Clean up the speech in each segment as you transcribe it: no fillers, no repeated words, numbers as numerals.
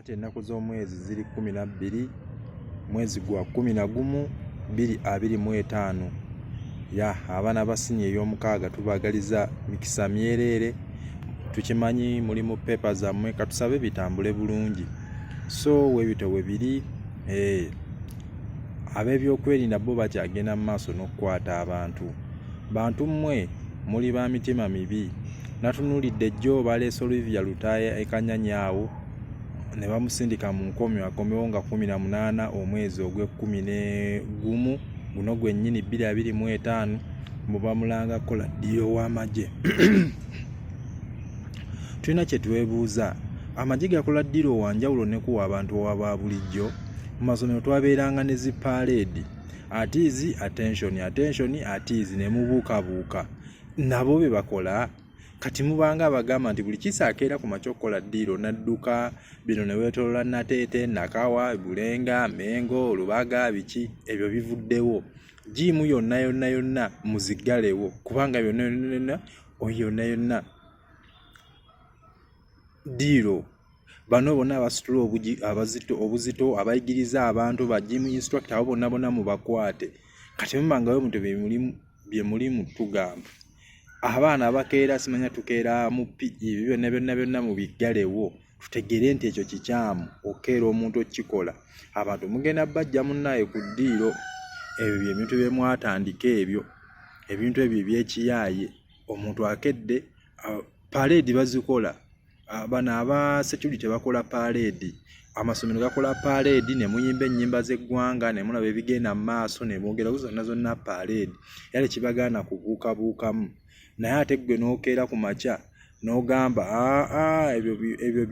Anti ennaku z'omwezi ziri 12 mwezi gwa 11 2025. Ya abaana ba siniya ey'omukaaga, tubaagaliza mikisa myereere. Tukimanyi muli mu pepa zammwe, katusabe bitambule bulungi. So webito we biri. Ab'ebyokwerinda bo bakyagenda mu maaso n'okukwata abantu. Bantu mmwe muli ba mitima mibi. Natunuulidde jjo baleese Olivia Lutaaya e Kanyanya awo ne bamusindika mu nkomyo akomewo nga 18 omwezi ogw'ekkumi n'egumu guno gwennyini 2025, mbu bamulanga kukola ddiiro w'amagye. Tulina kye twebuuza: amagye gakola ddiiro wa njawulo ne kuwa abantu aba bulijjo? Mu masomero twabeeranga ne zi parade, "Atiizi, attention, attention, atiizi," ne mubuukabuuka. Nabo be bakola. Kati mubanga abagamba nti buli kiisa akeera ku makya okukola ddiiro n'adduka bino ne weetoloola Nateete, Nakawa, Bulenga, Mengo, Lubaga, biki ebyo bivuddewo. Jiimu yonna yonna yonna muziggalewo, kubanga yonna yonna yonna yonna yonna ddiiro. Bano bonna abasitula abazito obuzito, abayigiriza abantu, ba gym instructor, abo bonna bonna mubakwate. Kati mubangayo mutyo bye muli mutugamba abaana abakeera simanya tukeera mu PE, ebyo byonna byonna byonna mubiggalewo, tutegeere nti ekyo kikyamu okukeera omuntu okukikola. Abantu mugenda bajja munnaye ku ddiiro. Ebyo byebintu bye mwatandika, ebyo ebintu ebyo ebyekiyaaye. Omuntu akedde, parade bazikola, bano aba security bakola parade, amasomero gakola parade, ne muyimba ennyimba z'eggwanga, ne mulaba ebigenda mu maaso, ne mwogera zonna zonna parade, era tekibagaana kubuukabuukamu. Naye ate ggwe n'okeera ku makya n'ogamba aa ebyo ebyo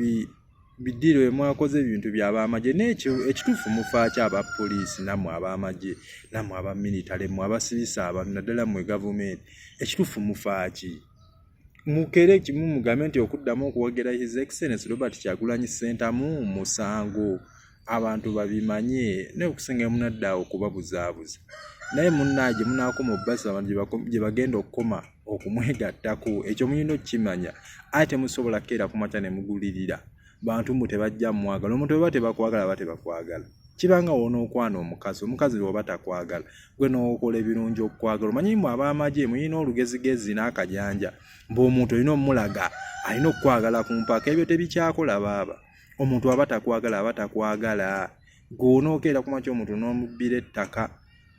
biddiiro bye mwakoze ebintu by'abamagye. N'ekyo ekituufu mufaaki aba poliisi, nammwe ab'amagye, nammwe aba military, mmwe abasirisa abantu, naddala mmwe gavumenti, ekituufu mufaaki? Mukere kimu mugambe nti okuddamu okuwagira His Excellence Robert Kyagulanyi Ssentamu musango, abantu babimanye. Naye okusinga munadde awo okubabuzaabuza, naye munnaaye gye munaakoma obbasa abantu gye bagenda okukoma okumwegattako, ekyo mulina okukimanya. Ate temusobola kukeera ku makya ne mugulirira bantu mbu tebajja mwagala. Omuntu bwe tebakwagala, ba tebakwagala. Kibanga wonookwana omukazi, omukazi bw'oba takwagala, gwe n'okola ebirungi okukwagala. Omanyi mwe ab'amagye mulina olugezigezi n'akajanja, mbu omuntu olina omulaga alina okukwagala ku mpaka. Ebyo tebikyakola baaba. Omuntu aba takwagala, aba takwagala. Gwe onookeera ku makya omuntu n'omubbira ettaka,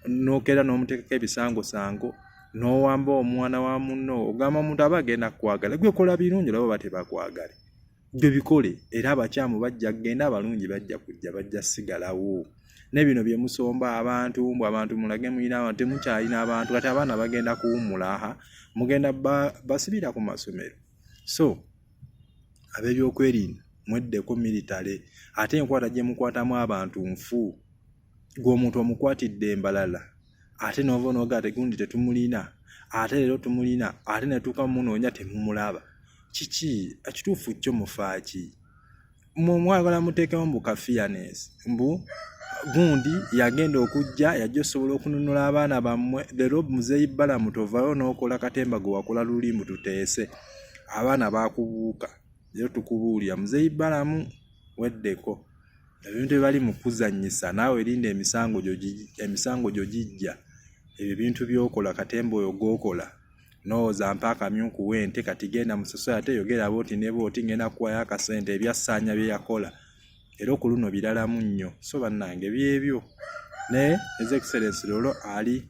n'okeera n'omuteekako ebisangosango, n'owamba omwana wa munno, ogamba omuntu aba agenda kukwagala? Gwe kola birungi olaba oba tebakwagale. Gwe bikole, era abakyamu bajja kugenda, abalungi bajja kujja, bajja sigalawo. Ne bino bye musomba abantu mbu abantu mulage mulina abantu, temukyalina abantu. Kati abaana bagenda kuwummula, aha mugenda basibira ku masomero. So ab'ebyokwerinda mweddeko military, ate enkwata gye mukwatamu abantu nfu. Gwe omuntu omukwatidde embalala, ate n'ova n'ogaa tegundi tetumulina, ate leero tumulina, ate ne tuuka munoonya temumulaba. Kiki ekituufu kyo mufaaki? Mwagala muteekemu mbu ka fairness, mbu gundi yagenda okujja yajja osobola okununula abaana bammwe. Leero Muzeeyi Balamu tovayo n'okola katemba gwe wakola luli mbu tuteese, abaana bakubuuka. Leero tukubuulira, Muzeeyi Balamu, weddeko ebintu ebibali mu kuzannyisa. Naawe erinda emisango gyo gijja. Ebyo ebintu by'okola, katemba oyo gw'okola, nowooza mpa akamyu nkuwa ente. Kati genda musoso ate yogera bwoti ne bwoti, ngenda kuwayo akasente. Ebyassaanya bye yakola era okuluno biralamu nnyo. So bannange, byebyo. Naye His Excellence lolo ali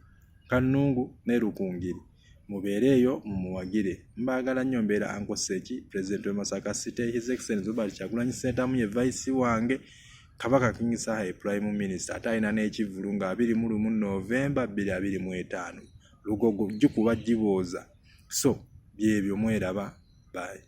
Kannungu ne Rukungiri, mubeere eyo mumuwagire. Mbaagala nnyo. Mbeera Uncle Seki, president we Masaka City. His Excellence Robert Kyagulanyi Ssentamu ye vice wange, Kabaka King Saha ye prime minister, ate alina n'ekivvulu nga 21 November 2025, Lugogo gikuba gibooza. So byebyo, mweraba. Bye.